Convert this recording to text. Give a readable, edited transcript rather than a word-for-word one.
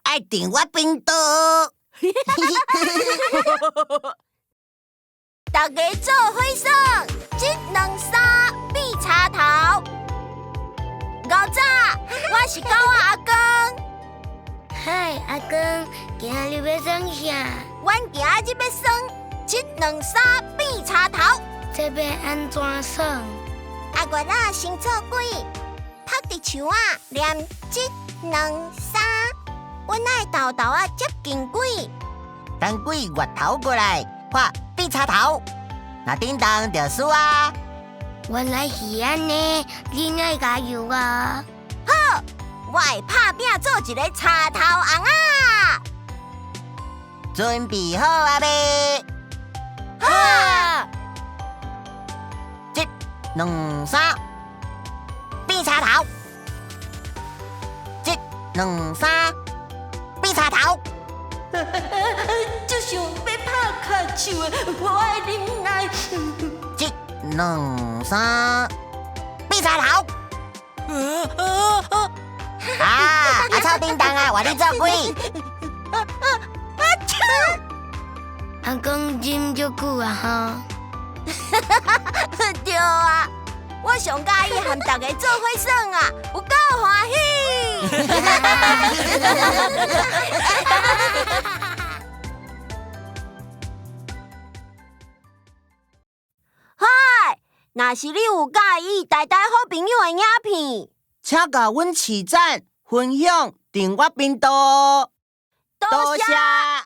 愛訂我頻道。大家做伙耍，一兩三變柴頭。牛早，我是狗仔阿公。嗨，阿公，今仔日欲耍啥？阮今仔日欲耍一兩三變柴頭。這欲按怎耍？阿月仔先做鬼，趴佇樹仔念一兩三，阮愛沓沓仔接近鬼。等鬼月頭過來，喊變柴頭，若叮當就輸啊！原來是按呢，恁愛加油啊！好，我會拍拚做一个柴頭尪仔。準備好啊未？好，一、兩、三，變柴頭。一、兩、三，變柴頭。就想欲拍跤手的，我愛忍耐。一、兩、三，變柴頭。啊！阿臭叮當啊，換你做鬼。阿公忍足久啊吼。對啊，我上佮意和大家做伙耍啊，有夠歡喜。嗨，若是你有佮意台台好朋友的影片，請共阮揤讚、分享、訂閱頻道。多謝。